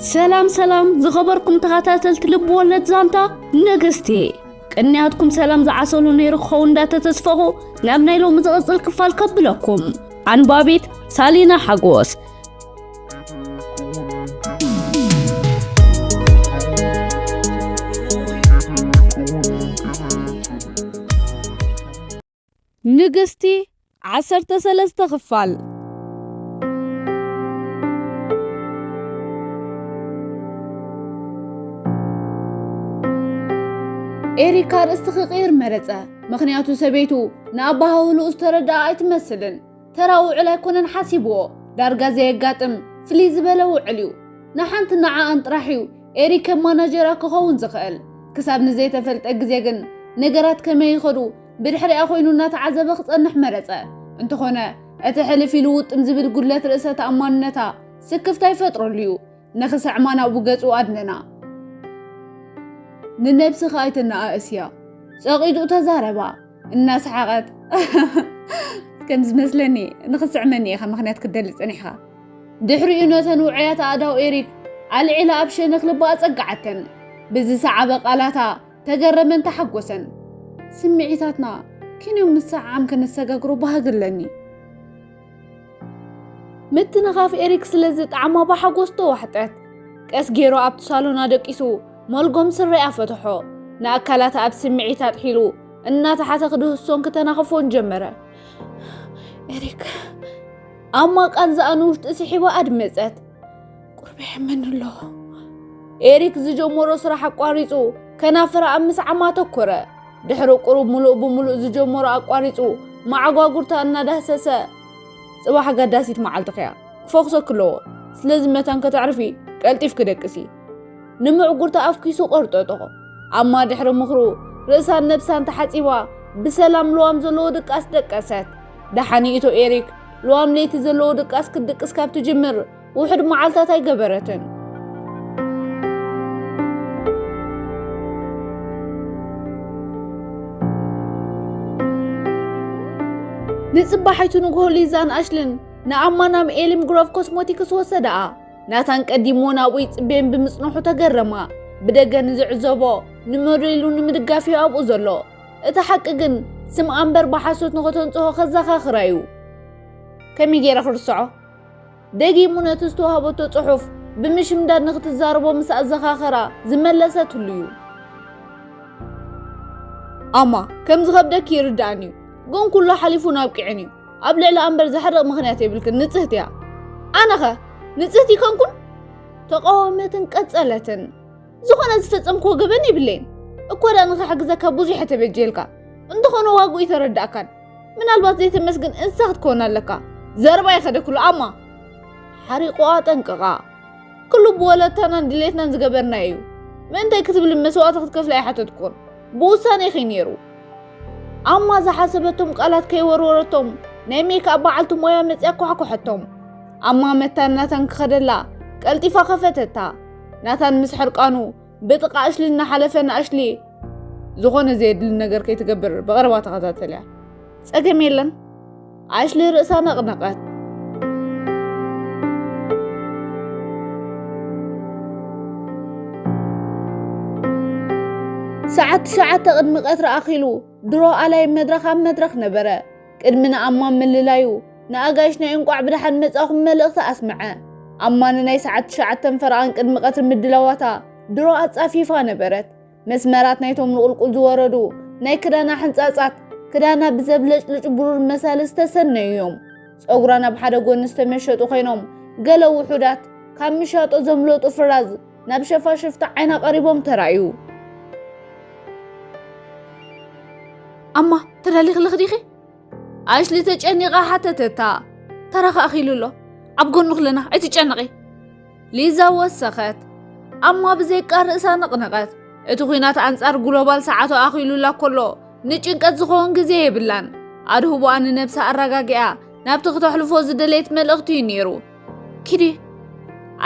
ሰላም ሰላም ዝኸበርኩም ተኸታተልቲ ልብ ወለድ ዛንታ ንግስቲ፣ ቅንያትኩም ሰላም ዝዓሰሉ ነይሩ ክኸውን እንዳተተስፈኹ ናብ ናይ ሎሚ ዝቕጽል ክፋል ከብለኩም። ኣንባቢት ሳሊና ሓጎስ። ንግስቲ ዓሰርተ ሰለስተ ክፋል። ኤሪክ ኣርእስቲ ክቕይር መረጸ። ምኽንያቱ ሰበይቱ ንኣበሃህልኡ ዝተረድኣ ኣይትመስልን። ተራ ውዕል ኣይኮነን ሓሲብዎ። ዳርጋ ዘየጋጥም ፍልይ ዝበለ ውዕል እዩ። ንሓንቲ ንዓኣን ጥራሕ እዩ ኤሪክ ከም ማናጀራ ክኸውን ዝኽእል። ክሳብ ንዘይተፈልጠ ግዜ ግን ነገራት ከመይ ይኸዱ ብድሕሪኣ ኮይኑ እናተዓዘበ ክጸንሕ መረጸ። እንተኾነ እቲ ሕልፍ ኢሉ ውጥም ዝብል ጉድለት ርእሰ ተኣማንነታ ስክፍታ ይፈጥረሉ እዩ። ንኽስዕማ ናብኡ ገጹ ኣድነና። ንነብስኻ ኣይተነኣእስያ፣ ጸቒጡ ተዛረባ እናሰሓቐት። ከም ዝመስለኒ ንኽስዕመኒ ኢኻ ምኽንያት ክትደሊ ጸኒሕኻ። ድሕሪኡ ነተን ውዑያት ኣእዳው ኤሪክ ኣልዒላ ኣብ ሸነኽ ልባ ኣጸግዓተን። ብዝሰዓበ ቃላታ ተገረመን ተሓጎሰን። ስምዒታትና ክንዮም ምስዕዓም ከነሰጋግሮ ባህጊ ኣለኒ። ምትንኻፍ ኤሪክ ስለ ዝጠዓማ ብሓጎስ ተዋሕጠት። ቀስ ገይሩ ኣብቲ ሳሎን ኣደቂሱ መልጎም ስረኣ ፈትሖ። ንኣካላታ ኣብ ስምዒት ኣጥሒሉ እናተሓተ ክድህሶን ክተናኽፎን ጀመረ። ኤሪክ፣ ኣማ ቃንዛኣ ንውሽጢ ስሒባ ኣድመጸት። ቁሩብ የሕመኒ ኣሎ። ኤሪክ ዝጀመሮ ስራሕ ኣቋሪጹ ከናፍራ ኣብ ምስዓም ኣተኮረ። ድሕሪ ቁሩብ ምሉእ ብምሉእ ዝጀመሮ ኣቋሪጹ መዓጓጉርታ እናዳህሰሰ፣ ጽባሕ ኣገዳሲት መዓልትኺ'ያ፣ ክፈኹሰኪ ኣለዎ። ስለዚ መታን ከተዕርፊ ቀልጢፍኪ ደቅሲ። ንምዕጉርታ ኣፍኪሱ ቆርጠጦ። ኣማ ድሕሪ ምኽሩ ርእሳን ነብሳን ተሓጺባ ብሰላም ልዋም ዘለዎ ድቃስ ደቀሰት። ደሓን ይእቶ ኤሪክ ልዋም ለይቲ ዘለዎ ድቃስ ክትድቅስ ካብ ትጅምር ውሑድ መዓልታት ኣይገበረትን። ንጽባሒቱ ንግሆ ሊዛን ኣሽልን ንኣማ ናብ ኤሊም ግሮቭ ኮስሞቲክስ ወሰደኣ። ናታን ቀዲምዎ ናብኡ ይጽበየን ብምጽንሑ ተገረማ። ብደገ ንዝዕዘቦ ንሞዴሉ ንምድጋፍ እዩ ኣብኡ ዘሎ። እቲ ሓቂ ግን ስምኣ እምበር ብሓሶት ንኸተንጽሆ ከዘኻኽራ እዩ። ከመይ ገይረ ክርስዖ? ደጊሙ ነቲ ዝተዋህበቶ ጽሑፍ ብምሽምዳድ ንኽትዛረቦ ምስ ኣዘኻኸራ ዝመለሰትሉ እዩ። ኣማ፣ ከም ዝኸብደኪ ይርድኣኒ እዩ፣ ግን ኩሉ ሓሊፉን ኣብቂዑን እዩ። ኣብ ልዕሊ ኣምበር ዘሕርቕ ምኽንያት የብልክን፣ ንጽህቲ እያ። ኣነኸ ንጽህቲ ይከንኩን? ተቃወመትን ቀጸለትን። ዝኾነ ዝፈጸምክዎ ገበን የብለይን። እኮ ደኣ ንኽሕግዘካ ብዙሕ እየ ተበጅየልካ። እንተኾነ ዋግኡ ኣይተረድኣካን። ምናልባት ዘይተመስግን እንስሳ ክትከውን ኣለካ። ዘረባ ይኸደክሉ ኣማ። ሓሪቑ ኣጠንቀቓ። ኩሉ ብወለታናን ድሌትናን ዝገበርናዮ እዩ። ምእንታይ ክትብሊ መስዋእቲ ክትከፍሊ ኣይሓተትኩን። ብውሳኔኺ ነይሩ። ኣማ ዝሓሰበቶም ቃላት ከይወርወረቶም ናይ ሜክኣፕ በዓልቲ ሞያ መጽያ ኳሕኩሐቶም። ኣማ መታን ናታን ክኸደላ ቀልጢፋ ከፈተታ። ናታን ምስ ሕርቃኑ ብጥቓ ኣሽሊ እናሓለፈ ንኣሽሊ ዝኾነ ዘየድሊ ነገር ከይትገብር ብቐረባ ተኸታተልያ። ጸገም የለን። ኣሽሊ ርእሳ ነቕነቐት። ሰዓት ትሽዓተ ቅድሚ ቀትሪ ኣኺሉ ድሮ ኣላይ መድረኽ ኣብ መድረኽ ነበረ። ቅድሚ ንኣማ ምልላዩ ንኣጋይሽ ናይ እንቋዕ ብደሓን መጻኹም መልእኽቲ ኣስምዐ። ኣማ ንናይ ሰዓት ትሽዓተን ፈረቓን ቅድሚ ቀትሪ ምድላዋታ ድሮ ኣጻፊፋ ነበረት። መስመራት ናይቶም ንቑልቁል ዝወረዱ ናይ ክዳና ሕንጻጻት፣ ክዳና ብዘብለጭልጭ ብሩር መሳሊ ዝተሰነዩ እዮም። ጸጉራ ናብ ሓደ ጎኒ ዝተመሸጡ ኮይኖም፣ ገለ ውሑዳት ካብ ምሻጦ ዘምለጡ ፍራዝ ናብ ሸፋሽፍቲ ዓይና ቀሪቦም ተራእዩ። ኣማ፣ ተዳሊኺ ኣለኺ ዲኺ? ኣሽሊ ተጨኒቓ ሓተተታ። ተራኺ ኣኺሉ ኣሎ። ኣብ ጎንኺ ኣለና፣ ኣይትጨነቒ። ሊዛ ወሰኸት። ኣማ ብዘይቃ ርእሳ ነቕነቐት። እቲ ኲናት ኣንጻር ግሎባል ሰዓቱ ኣኺሉላ ከሎ፣ ንጭንቀት ዝኸውን ግዜ የብላን። ኣድህቦኣ ንነብሳ ኣረጋጊኣ፣ ናብቲ ክተሕልፎ ዝደለየት መልእኽቲ እዩ ነይሩ። ኪዲ፣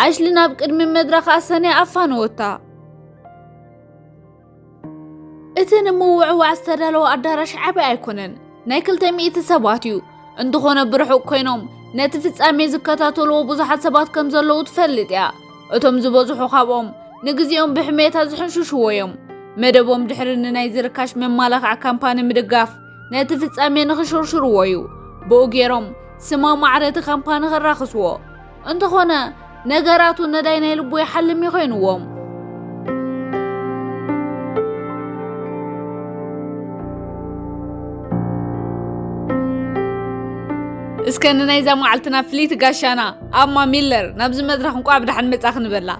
ኣሽሊ ናብ ቅድሚ መድረኽ ኣሰንያ ኣፋነወታ። እቲ ንምውዕዋዕ ዝተዳለወ ኣዳራሽ ዓቢ ኣይኮነን፣ ናይ ክልተ ሚእቲ ሰባት እዩ። እንተኾነ ብርሑቕ ኮይኖም ነቲ ፍጻሜ ዝከታተልዎ ብዙሓት ሰባት ከም ዘለዉ ትፈልጥ እያ። እቶም ዝበዝሑ ካብኦም ንግዜኦም ብሕሜታ ዝሕንሽሽዎ እዮም። መደቦም ድሕሪ ንናይዚ ርካሽ መማላኽዒ ካምፓኒ ምድጋፍ ነቲ ፍጻሜ ንኽሽርሽርዎ እዩ። ብኡ ገይሮም ስማ ማዕረ እቲ ካምፓኒ ከራኽስዎ። እንተኾነ ነገራቱ ነዳይ ናይ ልቡ ይሓልም ይኾይንዎም። እስከ ንናይዛ መዓልትና ፍልይቲ ጋሻና ኣማ ሚለር ናብዚ መድረኽ እንቋዕ ብደሓን መጻ ክንበላ።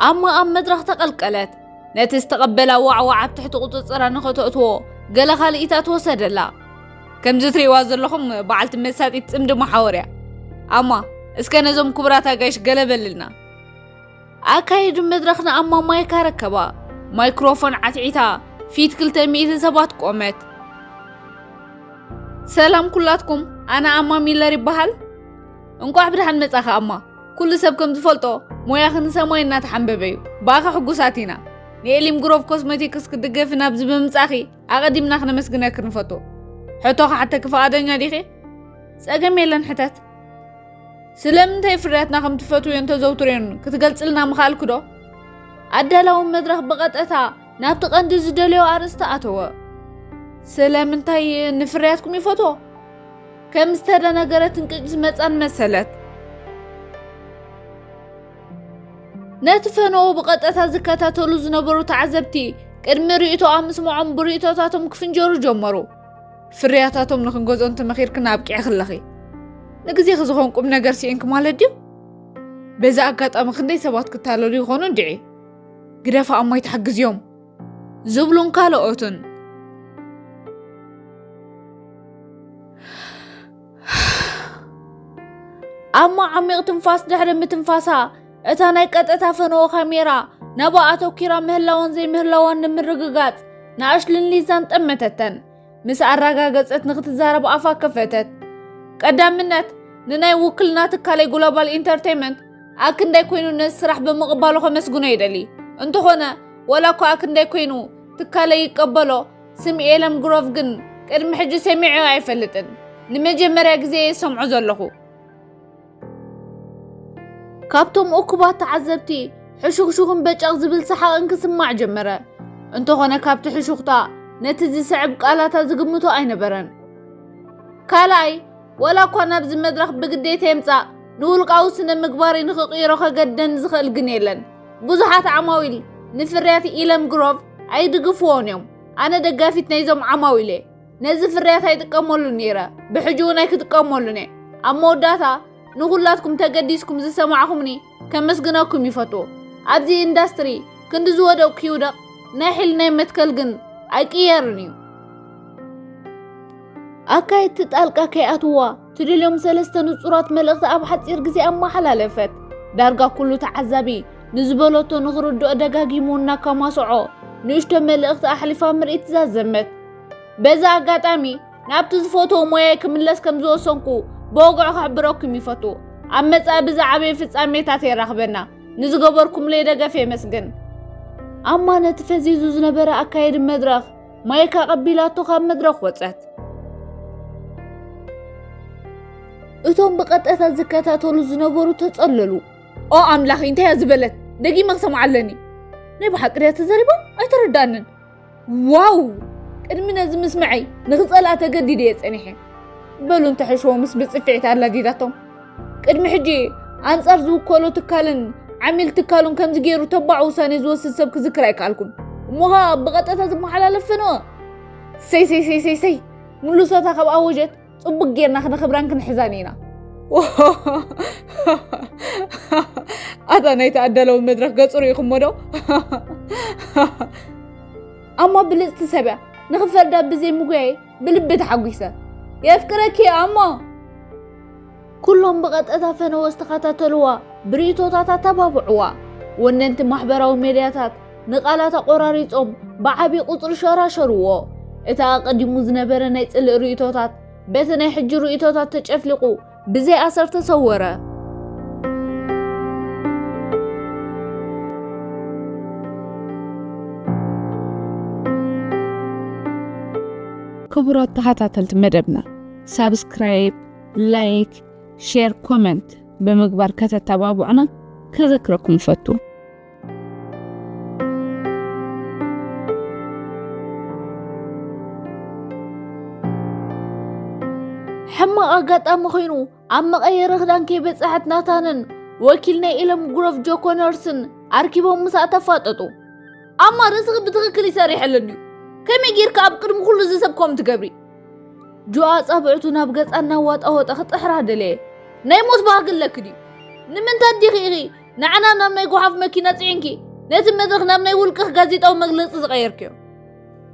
ኣማ ኣብ መድረኽ ተቐልቀለት። ነቲ ዝተቐበላ ዋዕዋዕ ኣብ ትሕቲ ቁጽጽራ ንኸተእትዎ ገለ ካልኢታት ወሰደላ። ከምዚ ትርእይዋ ዘለኹም በዓልቲ መሳጢት ጽምዲ መሓወር እያ። ኣማ፣ እስከ ነዞም ክቡራት ኣጋይሽ ገለ በልልና። ኣካይዱ መድረኽ ንኣማ ማይክ ኣረከባ። ማይክሮፎን ዓትዒታ ፊት ክልተ ሚእቲ ሰባት ቆመት። ሰላም ኩላትኩም፣ ኣነ ኣማ ሚለር ይበሃል። እንቋዕ ብደሓን መጻኻ ኣማ። ኩሉ ሰብ ከም ዝፈልጦ ሞያኺ ንሰማይ እናተሓንበበ እዩ። ብኣኺ ሕጉሳት ኢና። ንኤሊም ግሮቭ ኮስሞቲክስ ክትድገፊ ናብዚ ብምምጻእኺ ኣቐዲምና ክነመስግነኪ ንፈቱ። ሕቶ ክሓተኪ ፍቓደኛ ዲኺ? ጸገም የለን፣ ሕተት። ስለምንታይ ፍርያትና ከም ትፈትውዮን ተዘውትርዮን ክትገልጽልና ምኽኣልኪ ዶ? ኣዳላዊ መድረኽ ብቐጥታ ናብቲ ቀንዲ ዝደለዮ ኣርእስቲ ኣተወ። ስለምንታይ ንፍርያትኩም ይፈትዎ? ከም ዝተደናገረትን ቅጭ ዝመጻን መሰለት። ነቲ ፈነዎ ብቐጥታ ዝከታተሉ ዝነበሩ ተዓዘብቲ ቅድሚ ርእይቶኣ ምስምዖም ብርእይቶታቶም ክፍንጀሩ ጀመሩ። ፍርያታቶም ንኽንገዝኦ እንተመኺርክና ኣብቂዕኺ ኣለኺ። ንግዜኺ ዝኾን ቁም ነገር ስኢንኪ ማለት ድዩ? በዚ ኣጋጣሚ ክንደይ ሰባት ክታለሉ ይኾኑ እንድዒ? ግደፋ ኣማይ ትሓግዝዮም። ዝብሉን ካልኦትን። ኣማ ዓሚቕ ትንፋስ ድሕሪ ምትንፋሳ፣ እታ ናይ ቀጥታ ፈነወ ካሜራ ናብኣ ኣተኲራ ምህላዋን ዘይምህላዋን ንምርግጋጽ ንኣሽልን ሊዛን ጠመተተን። ምስ ኣረጋገጸት ንኽትዛረብ ኣፋ ከፈተት። ቀዳምነት ንናይ ውክልና ትካለይ ግሎባል ኢንተርቴይመንት ኣክንዳይ ኮይኑ ነዚ ስራሕ ብምቕባሉ ከመስግኖ ይደሊ። እንተኾነ፣ ዋላ እኳ ኣክንዳይ ኮይኑ ትካለይ ይቀበሎ፣ ስም ኤለም ግሮቭ ግን ቅድሚ ሕጂ ሰሚዐዮ ኣይፈልጥን። ንመጀመርያ ግዜ እየ ዝሰምዖ ዘለኹ። ካብቶም እኩባት ተዓዘብቲ ሕሹኽሹኽን በጨቕ ዝብል ሰሓቕን ክስማዕ ጀመረ። እንተኾነ ካብቲ ሕሹኽታ ነቲ ዝስዕብ ቃላታ ዝግምቶ ኣይነበረን። ካልኣይ፣ ዋላ እኳ ናብዚ መድረኽ ብግዴታ የምጻእ ንውልቃዊ ስነ ምግባሪ ንኽቕይሮ ከገድደኒ ዝኽእል ግን የለን። ብዙሓት ዓማዊል ንፍርያት ኢለም ግሮቭ ኣይድግፍዎን እዮም። ኣነ ደጋፊት ናይዞም ዓማዊል እየ። ነዚ ፍርያት ኣይጥቀመሉን ነይረ፣ ብሕጂ እውን ኣይክጥቀመሉን እየ። ኣብ መወዳእታ ንኹላትኩም ተገዲስኩም ዝሰማዕኹምኒ ከመስግነኩም ይፈቱ። ኣብዚ ኢንዳስትሪ ክንዲ ዝወደቕኩ ይውደቕ፣ ናይ ሒል ናይ መትከል ግን ኣይቅየርን እዩ። ኣካየድቲ ጣልቃ ከይኣትዋ ትደልዮም ሰለስተ ንጹራት መልእኽቲ ኣብ ሓጺር ግዜ ኣመሓላለፈት። ዳርጋ ኩሉ ተዓዛቢ ንዝበለቶ ንኽርድኦ ደጋጊሙ እናከማስዖ ንእሽቶ መልእኽቲ ኣሕሊፋ ምርኢት ዛዘመት። በዚ ኣጋጣሚ ናብቲ ዝፈትዎ ሞያይ ክምለስ ከም ዝወሰንኩ ብወግዒ ክሕብረኩም ይፈቱ። ኣብ መጻኢ ብዝዓበየ ፍጻሜታት የራኽበና። ንዝገበርኩምለይ ደገፍ የመስግን። ኣማ ነቲ ፈዚዙ ዝነበረ ኣካየዲ መድረኽ ማይክ ኣቐቢላቶ ካብ መድረኽ ወጸት። እቶም ብቐጥታ ዝከታተሉ ዝነበሩ ተጸለሉ። ኦ ኣምላኽ፣ እንታይ እያ ዝበለት? ደጊመ ክሰምዓ ኣለኒ። ናይ ብሓቂ ድያ ተዛሪባ? ኣይተረዳንን። ዋው! ቅድሚ ነዚ ምስምዐይ ንኽጸልኣ ተገዲደ እየ ጸኒሐ። በሉ እንተሕሽዎ ምስ ብጽፍዒት ኣላዲዳቶም። ቅድሚ ሕጂ ኣንጻር ዝውከሎ ትካልን ዓሚል ትካሉን ከምዚ ገይሩ ተባዕ ውሳኔ ዝወስድ ሰብ ክዝክር ኣይከኣልኩን። እሞ ኸኣ ብቐጥታ ዝመሓላለፍ ፈነወ። ሰይ ሰይ ሰይ ሰይ ሰይ! ምሉሶታ ካብ ኣወጀት ጽቡቅ ጌርና ክነኽብራን ክንሕዛን ኢና። ኣታ ናይቲ ኣዳለዊ መድረኽ ገጹ ርኢኹሞ ዶ? ኣማ ብልጽቲ ሰብ እያ። ንኽፈርዳ ብዘይ ምጉያይ ብልቢ ተሓጒሰ። የፍቅረኪ ኣማ! ኩሎም ብቐጥታ ፈነወ ዝተኸታተልዋ ብርእይቶታት ኣተባብዕዋ። ወነንቲ ማሕበራዊ ሜድያታት ንቓላት ኣቆራሪጾም ብዓቢ ቁጽሪ ሸራሸርዎ። እቲ ኣቐዲሙ ዝነበረ ናይ ጽልእ ርእይቶታት በቲ ናይ ሕጂ ርእይቶታት ተጨፍሊቑ ብዘይ ኣሰር ተሰወረ። ክቡራት ተኸታተልቲ መደብና፣ ሳብስክራይብ፣ ላይክ፣ ሼር፣ ኮመንት ብምግባር ከተተባብዑና ከዘክረኩም እፈቱ። ሕማቕ ኣጋጣሚ ኮይኑ፣ ኣብ መቐየሪ ክዳን ከይበጽሐት ናታንን ወኪል ናይ ኤለም ግሮቭ ጆኮነርስን ኣርኪቦም ምሳእ ተፋጠጡ። ኣማ፣ ርእስኺ ብትኽክል ይሰርሕ ኣለኒ እዩ። ከመይ ጌርካ ኣብ ቅድሚ ኩሉ እዚ ሰብ ከምኡ ትገብሪ? ጆ ኣጻብዕቱ ናብ ገጻ እናዋጣወጠ ክጥሕራ ደለየ። ናይ ሞት ባህጊ ኣለኪ ድዩ? ንምንታይ ዲኺ ኢኺ ንዓና ናብ ናይ ጓሓፍ መኪና ጽዒንኪ፣ ነቲ መድረኽ ናብ ናይ ውልቅኺ ጋዜጣዊ መግለጺ ዝቐየርክዮ?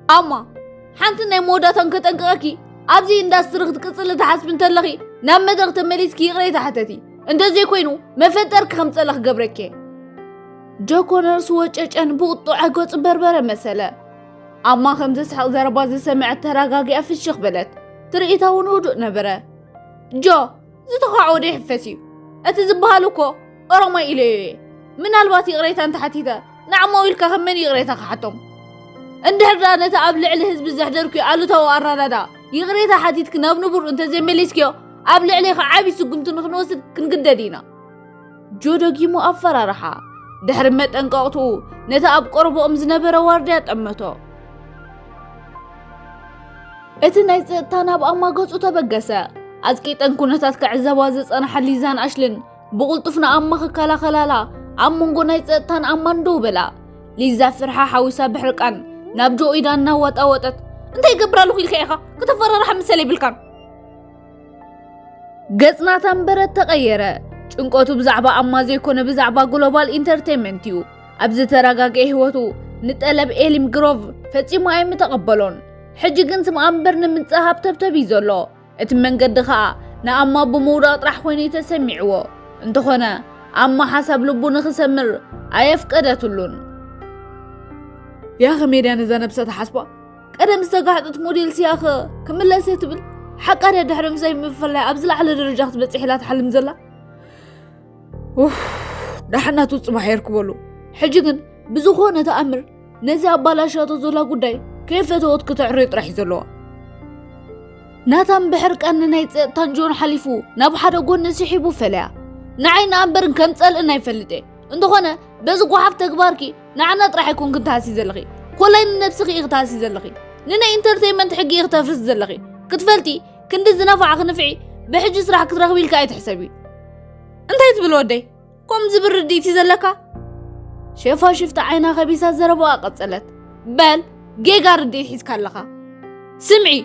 ኣማ፣ ሓንቲ ናይ መወዳእታን ከጠንቅቐኪ፣ ኣብዚ ኢንዳስትሪ ክትቅጽሊ ትሓስቢ እንተለኺ፣ ናብ መድረኽ ተመሊስኪ ይቕሬታ ሕተቲ። እንተዘይኮይኑ፣ መፈንጠርኪ ከምጸለ ክገብረኪ እየ። ጆኮነርስ ወጨጨን ብቑጡዕ ገጹ በርበረ መሰለ። ኣማ ከም ዘስሕቕ ዘረባ ዝሰምዐት ተረጋጊኣ ፍሽኽ በለት። ትርኢታ እውን ህዱእ ነበረ። ጆ፣ ዝተኻዕወ ዶ ይሕፈስ እዩ? እቲ ዝበሃል እኮ ኦሮማይ ኢለዮ እየ። ምናልባት ይቕሬታ እንተሓቲተ፣ ንዓማዊልካ ከም መን ይቕሬታ ክሓቶም? እንድሕር ደኣ ነቲ ኣብ ልዕሊ ህዝቢ ዘሕደርኩ ኣሉታዊ ኣራዳዳ ይቕሬታ ሓቲትኪ ናብ ንቡር እንተዘይመሊስክዮ፣ ኣብ ልዕሌኺ ዓቢ ስጉምቲ ንኽንወስድ ክንግደድ ኢና። ጆ ደጊሙ ኣፈራርሓ። ድሕሪ መጠንቀቕትኡ፣ ነቲ ኣብ ቀረባኦም ዝነበረ ዋርድያ ጠመቶ። እቲ ናይ ጸጥታ ናብ ኣማ ገጹ ተበገሰ። ኣጽቂጠን ኩነታት ክዕዘባ ዝጸንሓ ሊዛን ኣሽልን ብቕልጡፍ ንኣማ ክከላኸላላ ኣብ መንጎ ናይ ጸጥታን ኣማን ደው በላ። ሊዛ ፍርሓ ሓዊሳ ብሕርቃን ናብ ጆ ኢዳ እናዋጣወጠት፣ "እንታይ ይገብር ኣለኹ ኢልካ ኢኻ? ከተፈራርሓ መሰል የብልካን!" ገጽ ናታን በረት ተቐየረ። ጭንቀቱ ብዛዕባ ኣማ ዘይኮነ ብዛዕባ ግሎባል ኢንተርቴይንመንት እዩ። ኣብ ዝተረጋግአ ህይወቱ ንጠለብ ኤሊም ግሮቭ ፈጺሙ ኣይምተቐበሎን። ሕጂ ግን ስም ኣምበር ንምንጻህ ኣብ ተብተብ እዩ ዘሎ። እቲ መንገዲ ኸኣ ንኣማ ብምውዳቕ ጥራሕ ኮይኑ እዩ ተሰሚዕዎ። እንተኾነ ኣማ ሓሳብ ልቡ ንኽሰምር ኣየፍቀደትሉን። ያ ኸመይ ድያ ነዛ ነብሳ ትሓስባ? ቀደም ዝተጋሕጠት ሞዴል ስያኸ ክምለስ እየ ትብል? ሓቃ ድያ ድሕሪ ምሳይ ምፍላይ ኣብ ዝለዓለ ደረጃ ክትበጽሕ ኢላ ትሓልም ዘላ? ኡፍ፣ ደሓን ናቱ ጽባሕ የርክበሉ። ሕጂ ግን ብዝኾነ ተኣምር ነዚ ኣባላሽያቶ ዘላ ጉዳይ ከይፈተወት ክተዕርዮ ጥራሕ እዩ ዘለዋ። ናታን ብሕርቃን ንናይ ጸጥታን ጆን ሓሊፉ ናብ ሓደ ጎኒ ስሒቡ ፈለያ። ንዓይ ንኣምበርን ከም ጸልእን ኣይፈልጥ እየ። እንተኾነ በዚ ጓሓፍ ተግባርኪ ንዓና ጥራሕ ኣይኮንክን ትሃሲ ዘለኺ። ኮላይ ንነብስኺ ኢኺ ትሃሲ ዘለኺ። ንናይ ኢንተርቴይንመንት ሕጊ ኢኺ ተፍርሲ ዘለኺ። ክትፈልጢ ክንዲ ዝነፋዕኺ ንፍዒ ብሕጂ ስራሕ ክትረኽቢ ኢልካ ኣይትሕሰቢ። እንታይ ትብል ወደይ? ከምኡ ዝብል ርድኢት እዩ ዘለካ? ሸፋሽፍቲ ዓይና ከቢሳ ዘረባኣ ቀጸለት። በል፣ ጌጋ ርድኢት ሒዝካ ኣለኻ። ስምዒ፣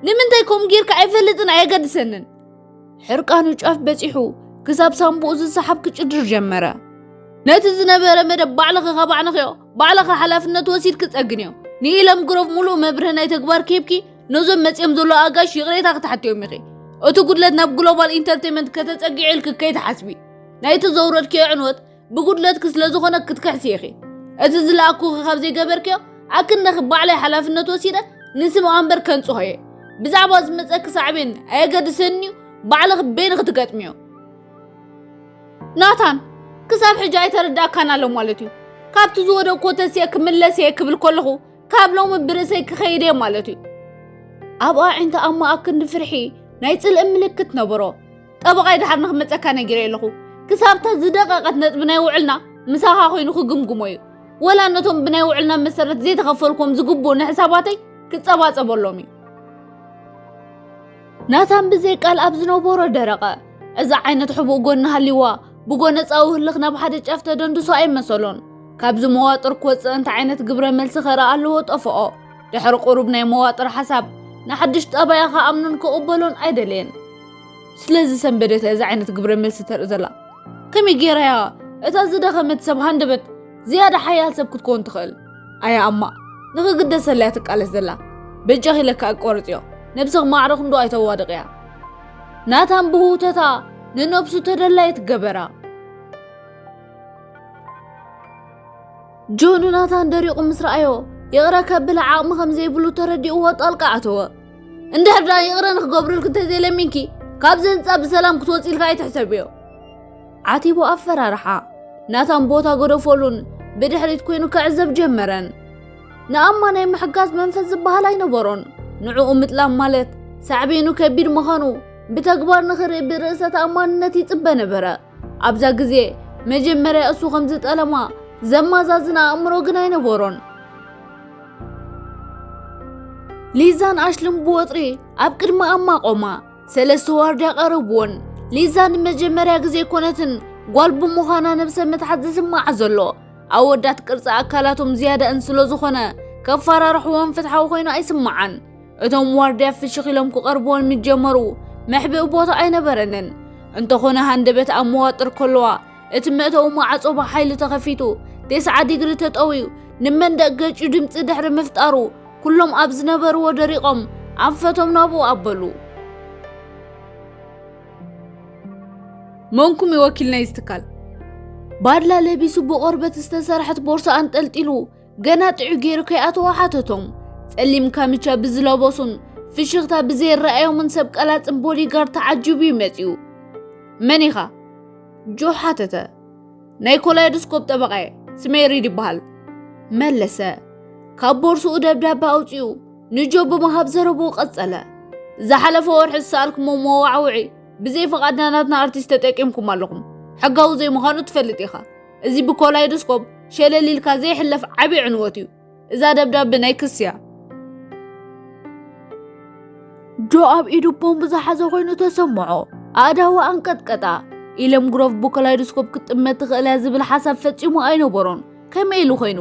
ንምንታይ ከምኡ ጌርካ ኣይፈልጥን ኣየገድሰንን። ሕርቃኑ ጫፍ በጺሑ ክሳብ ሳምቡኡ ዝሰሓብ ክጭድር ጀመረ። ነቲ ዝነበረ መደብ ባዕልኺ ከባዕንኽዮ፣ ባዕልኺ ሓላፍነት ወሲድኪ ጸግንዮ። ንኢለም ግሮቭ ሙሉእ መብርሂ ናይ ተግባር ኬብኪ ነዞም መጺኦም ዘለዉ ኣጋይሽ ይቕሬታ ክትሓትዮም ኢኺ። እቲ ጉድለት ናብ ግሎባል ኢንተርቴይንመንት ከተጸግዒ ኢልኪ ከይትሓስቢ። ናይቲ ዘውረድክዮ ዕንወት ብጉድለትኪ ስለ ዝኾነ ክትክሕሲ ኢኺ። እቲ ዝለኣኩኺ ካብ ዘይገበርክዮ፣ ኣክንደኺ ባዕለይ ሓላፍነት ወሲደ ንስም ኣምበር ከንጽሆ እየ። ብዛዕባ ዝመጸኪ ሳዕቤን ኣየገድሰንን'ዩ፣ ባዕልኺ በይንኺ ትገጥምዮ። ናታን፣ ክሳብ ሕጂ ኣይተረዳእካን ኣሎ ማለት እዩ። ካብቲ ዝወደቅኩ ተሲኤ ክምለስ እየ ክብል ከለኹ፣ ካብ ሎሚ ብርእሰይ ክኸይድ እየ ማለት እዩ። ኣብ ኣዒንታ ኣማ ኣክንዲ ፍርሒ ናይ ጽልኢ ምልክት ነበሮ። ጠበቓይ ድሓር ንኽመጸካ ነጊረ ኣለኹ። ክሳብ እታ ዝደቐቐት ነጥቢ ናይ ውዕልና ምሳኻ ኮይኑ ክግምግሞ እዩ። ወላ ነቶም ብናይ ውዕልና መሰረት ዘይተኸፈልኮም ዝግብኡኒ ሕሳባተይ ክጸባጸበሎም እዩ። ናታን ብዘይ ቃል ኣብ ዝነበሮ ደረቐ። እዚ ዓይነት ሕቡእ ጎኒ ሃልይዋ፣ ብጎነጻዊ ህልኽ ናብ ሓደ ጫፍ ተደንድሶ ኣይመሰሎን። ካብዚ መዋጥር ክወጽእ እንታይ ዓይነት ግብረ መልሲ ከረኣ ኣለዎ ጠፍኦ። ድሕሪ ቁሩብ ናይ መዋጥር ሓሳብ፣ ንሓድሽ ጠባያ ክኣምኖን ክቕበሎን ኣይደለየን። ስለዚ ሰንበደት እያ እዚ ዓይነት ግብረ መልሲ ተርኢ ዘላ። ከመይ ጌራ እያ እታ ዝደኸመት ሰብ ሃንደበት ዝያዳ ሓያል ሰብ ክትከውን ትኽእል? ኣያ ኣማ፣ ንኽግደሰላ እያ ትቃለስ ዘላ። በጃኺ ኢለኪ ኣቋርጽዮ። ነብስኺ ማዕረ ክንዶ ኣይተዋድቕያ። ናታን ብህውተታ ንነብሱ ተደላየት ገበራ። ጆ ንናታን ደሪቑ ምስ ረኣዮ፣ ይቕረ ከብል ዓቕሚ ከም ዘይብሉ ተረዲእዎ ጣልቃ ኣተወ። እንድሕር ደኣ ይቕረ ንኽገብረልኪ እንተዘይለሚንኪ፣ ካብዚ ህንጻ ብሰላም ክትወጺ ኢልካ ኣይትሕሰብዮ። ዓቲቡ ኣፈራርሓ። ናታን ቦታ ገደፈሉን ብድሕሪት ኮይኑ ክዕዘብ ጀመረን። ንኣማ ናይ ምሕጋዝ መንፈስ ዝበሃል ኣይነበሮን። ንዕኡ ምጥላም ማለት ሳዕቤኑ ከቢድ ምዃኑ ብተግባር ንኽርኢ ብርእሰ ተኣማንነት ይጽበ ነበረ። ኣብዛ ግዜ መጀመርያ እሱ ከም ዝጠለማ ዘማዛዝን ኣእምሮ ግን ኣይነበሮን። ሊዛን ኣሽልን ብወጥሪ ኣብ ቅድሚ ኣማ ቆማ። ሰለስተ ዋርድያ ቀረብዎን። ሊዛ ንመጀመርያ ግዜ ኮነትን ጓል ብምዃና ነብሰ ምትሓት ዝስማዓ ዘሎ። ኣወዳት ቅርጺ ኣካላቶም ዝያዳእን ስለ ዝኾነ ከፈራርሕዎን ፍትሓዊ ኮይኑ ኣይስምዓን። እቶም ዋርድያ ፍሽኽ ኢሎም ክቐርብዎን ምስ ጀመሩ መሕብኢ ቦታ ኣይነበረንን። እንተኾነ ሃንደበት ኣብ መዋጥር ከለዋ እቲ መእተዊ ማዕጾ ብሓይሊ ተኸፊቱ፣ ተስዓ ዲግሪ ተጠውዩ፣ ንመንደቕ ገጭ ድምጺ ድሕሪ ምፍጣሩ፣ ኩሎም ኣብ ዝነበርዎ ደሪቖም ኣንፈቶም ናብኡ ኣበሉ። መንኩም እዩ ወኪል ናይዚ ትካል? ባድላ ለቢሱ ብቆርበት ዝተሰርሐት ቦርሳ ኣንጠልጢሉ ገና ጥዑይ ገይሩ ከይኣተወ ሓተቶም። ጸሊም ካምቻ ብዝለበሱን ፍሽኽታ ብዘይረኣዮምን ሰብ ቀላጽን ቦዲጋርድ ተዓጂቡ እዩ መጺኡ። መን ኢኻ? ጆ ሓተተ። ናይ ኮላይዶስኮፕ ጠበቓየ፣ ስመይ ሪድ ይበሃል። መለሰ። ካብ ቦርስኡ ደብዳበ ኣውጺኡ ንጆ ብምሃብ ዘረብኡ ቀጸለ። ዝሓለፈ ወርሒ ዝሰኣልኩሞ መዋዕውዒ ብዘይ ፍቓድና ናትና ኣርቲስት ተጠቂምኩም ኣለኹም። ሕጋዊ ዘይምዃኑ ትፈልጥ ኢኻ። እዚ ብኮላይዶስኮፕ ሸለል ኢልካ ዘይሕለፍ ዓቢ ዕንወት እዩ። እዛ ደብዳበ ናይ ክሲ እያ። ጆ ኣብ ኢዱ ቦምብ ዝሓዘ ኮይኑ ተሰምዖ። ኣእዳዉ ኣንቀጥቀጣ። ኢለም ግሮቭ ብኮላይዶስኮፕ ክትጥመት ትኽእል እያ ዝብል ሓሳብ ፈጺሙ ኣይነበሮን። ከመይ ኢሉ ኮይኑ?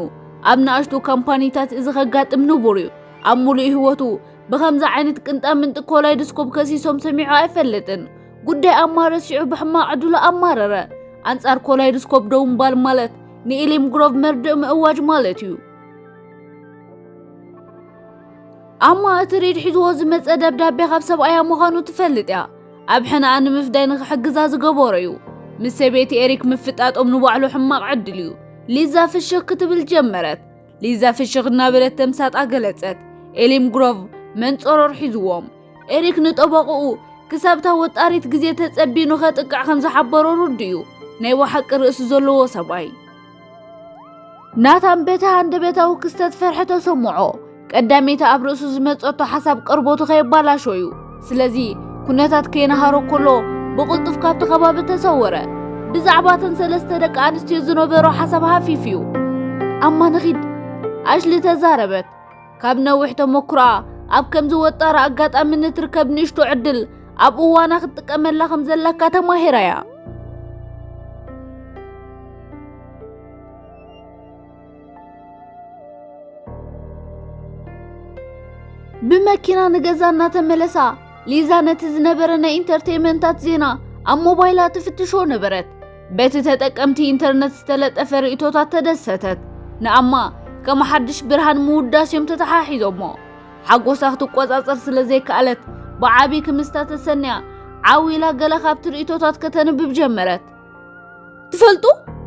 ኣብ ንኣሽቱ ካምፓኒታት እዚ ከጋጥም ንቡር እዩ። ኣብ ሙሉእ ህይወቱ ብኸምዚ ዓይነት ቅንጣምንጢ ኮላይዶስኮፕ ከሲሶም ሰሚዑ ኣይፈልጥን። ጉዳይ ኣማ ረሲዑ ብሕማቕ ዕድሉ ኣማረረ። ኣንጻር ኮላይዶስኮፕ ደው ምባል ማለት ንኢሊም ግሮቭ መርድእ ምእዋጅ ማለት እዩ። ኣማ እቲ ሪድ ሒዝዎ ዝመጸ ደብዳቤ ካብ ሰብኣያ ምዃኑ ትፈልጥ እያ። ኣብ ሕነኣ ንምፍዳይ ንኽሕግዛ ዝገበሮ እዩ። ምስ ሰበይቲ ኤሪክ ምፍጣጦም ንባዕሉ ሕማቕ ዕድል እዩ። ሊዛ ፍሽኽ ክትብል ጀመረት። ሊዛ ፍሽኽ እናበለት ተምሳጣ ገለጸት። ኤሊም ግሮቭ መንጸሮር ሒዝዎም። ኤሪክ ንጠበቕኡ ክሳብታ ወጣሪት ግዜ ተጸቢኑ ከጥቅዕ ከም ዝሓበሮ ርዱእ እዩ። ናይ ብሓቂ ርእሲ ዘለዎ ሰብኣይ። ናታን በቲ ሃንደበታዊ ክስተት ፈርሒ ተሰምዖ። ቀዳመይቲ ኣብ ርእሱ ዝመጸቶ ሓሳብ ቅርበቱ ከየባላሾ እዩ። ስለዚ ኩነታት ከየነሃሮ ከሎ ብቕልጡፍ ካብቲ ከባቢ ተሰወረ። ብዛዕባ እተን ሰለስተ ደቂ ኣንስትዮ ዝነበሮ ሓሳብ ሃፊፍ እዩ። ኣማ ንኺድ፣ ኣሽሊ ተዛረበት። ካብ ነዊሕ ተመኩሮኣ ኣብ ከምዚ ወጣሪ ኣጋጣሚ ንትርከብ ንእሽቶ ዕድል ኣብ እዋና ክትጥቀመላ ከም ዘለካ ተማሂራ እያ። ብመኪና ንገዛ እናተመለሳ ሊዛ ነቲ ዝነበረ ናይ ኢንተርቴይመንታት ዜና ኣብ ሞባይላ ትፍትሾ ነበረት። በቲ ተጠቀምቲ ኢንተርነት ዝተለጠፈ ርእይቶታት ተደሰተት። ንኣማ ከም ሓድሽ ብርሃን ምውዳስ እዮም ተተሓሒዞሞ። ሓጎሳ ክትቆጻጸር ስለ ዘይከኣለት ብዓቢ ክምስታ ተሰንያ ዓው ኢላ ገለ ካብቲ ርእይቶታት ከተንብብ ጀመረት። ትፈልጡ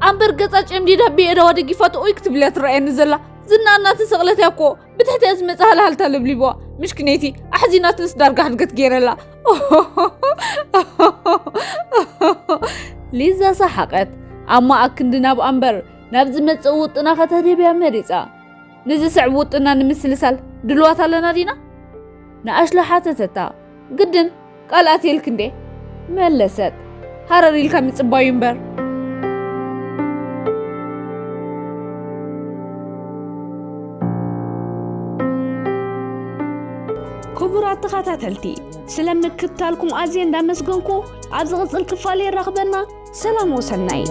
ኣምበር ገጻ ጨምዲዳ ብየእዳዋ ደጊፋቶ ኦይ ክትብል እያ ትረኣየኒ ዘላ። ዝና እናተሰቕለት እያ እኮ ብትሕቲ እያ ዝመጽእ ሃልሃልታ ለብሊብዋ። ምሽክነይቲ ኣሕዚናትንስ ዳርጋ ሕድገት ገይረላ። ሊዛ ሰሓቐት። ኣማ ኣክንዲ ናብ ኣምበር ናብ ዝመጽእ ውጥና ከተደብያ መሪጻ። ንዝስዕብ ውጥና ንምስልሳል ድልዋት ኣለና ዲና? ንኣሽለ ሓተተታ። ግድን ቃል ኣትየልክ እንዴ? መለሰት። ሃረር ኢልካ ምጽባዩ እምበር። ክቡራት ተኸታተልቲ፣ ስለ ምክትታልኩም ኣዝየ እንዳመስገንኩ፣ ኣብ ዝቕጽል ክፋል የራኽበና። ሰላም ወሰናይ።